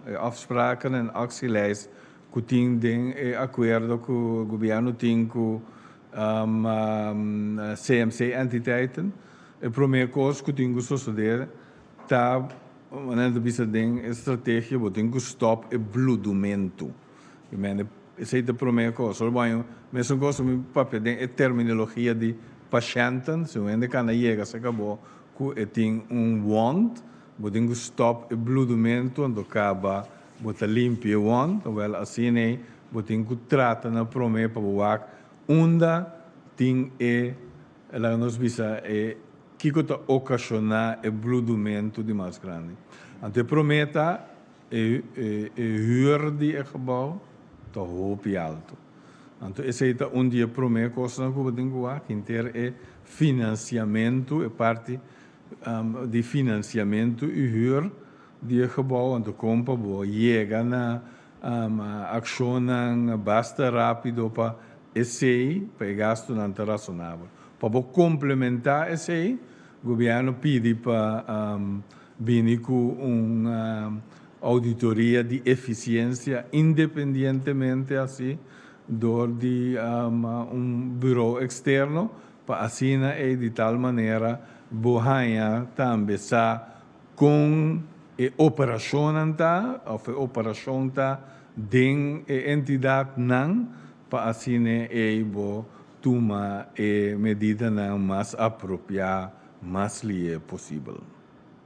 E afspraken en actielijst ku tin den e akuerdo ku gobièrnu tin ku CMC entiteiten. E promé kos ku tin ku sosodé ta, manera ta bisa den e strategia, bo tin ku stòp e bludumentu. I mende esei ta e promé kos. Ora bo haña mesun kos mi papia den e terminologia di pashènten, si un hende kana yega serka bo ku e tin un wond, Bo tin ku stòp e bludumentu anto kaba bo ta limpia e wond. Wèl, asina ei bo tin ku trata na promé pa bo wak unda tin e, laga nos bisa, e kiko ta okashoná e bludumentu di mas grandi. Anto e promé ta e e hür di e gebou ta hopi altu. Anto esei ta un di e promé kosnan ku bo tin ku wak, henter e finansiamentu, e parti di finansiamentu i hür di e gebou, anto kon pa bo yega na akshonnan basta rápido pa esei, pa e gastunan ta rasonabel. Pa bo komplementá esei, gobièrnu pidi pa bini ku un ouditoria di efisiensia independientemente hasi dor di un burou eksterno Pa asina ei di tal manera bo haña tambe sa kon e operashonnan ta òf e operashon ta den e entidatnan pa asina ei bo tuma e medidanan mas apropiá mas lié posibel.